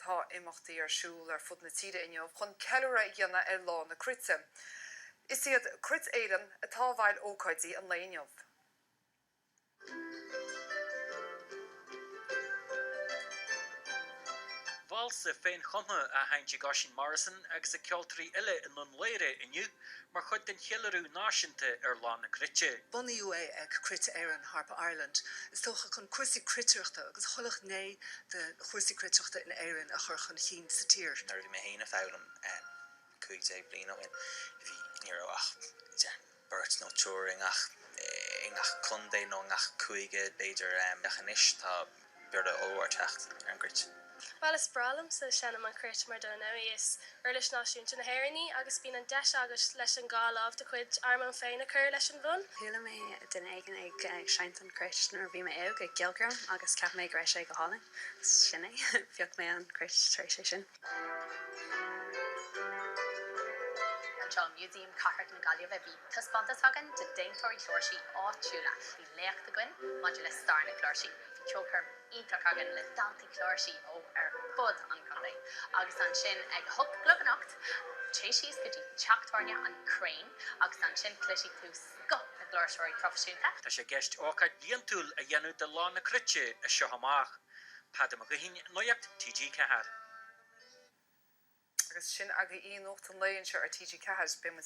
Tá imeachtaí ar siúl ar fud na tíre inniu chun ceiliúradh a dhéanamh ar Lá na Cruite. Is iad Cruit Éireann atá i bhfeighil ócáidí an lae inniu. Válsa féinchumtha á sheinnt ag Oisín Morrison agus ag ceoltóirí eile i nDún Laoghaire inniu mar chuid den cheiliúradh náisiúnta ar Lá na Cruite. Bunaíodh é ag Cruit Éireann, Harp Ireland, is dócha, chun cúrsaí cruitireachta agus chuile ghné de chúrsaí cruitireachta in Éirinn a chur chun chinn sa tír. Nuair a bhí mé féin ag foghlaim 15 bliain ó shin, bhí, ní raibh ach, déarfainn, beirt nó triúr i ngach, i ngach contae nó i ngach cúige b'fhéidir, ach anois tá borradh ollmhór ag teacht ar an gcruit. Bhuel, is breá liomsa seinm an chruit mar dar ndóigh is uirlis náisiúnta na hÉireann í agus bíonn an deis agat leis an dhá lámh do chuid armóin féin a chur leis an bhfonn. Chuala mé duine éigin ag seinnt an chruit nuair a bhí mé óg ag ceolchoirm agus cheap mé go raibh sé go hálainn. Sin é. Phioc mé an chruit tar éis é sin. Anseo i Músaem Cathrach na Gaillimhe bhí taispeántas againn de déantóirí cláirsí áitiúla. Bhí léacht againn maidir le stair na cláirsí. Bhí ceolchoirm iontach againn le daltaí cláirsí ó ar fud an chontae. Agus ansin ag a hocht a chlog anocht, téigh síos go dtí teach tábhairne an Crane agus ansin cloisfidh tú scoth na gcláirseoirí proifisiúnta. Tá sé i gceist ócáid bhliantúil a dhéanamh de Lá na Cruite as seo amach. Peadar Mac Guithín, Nuacht TG4. Agus sin agaibh í Nuacht an Lae anseo ar TG4. Beidh muid.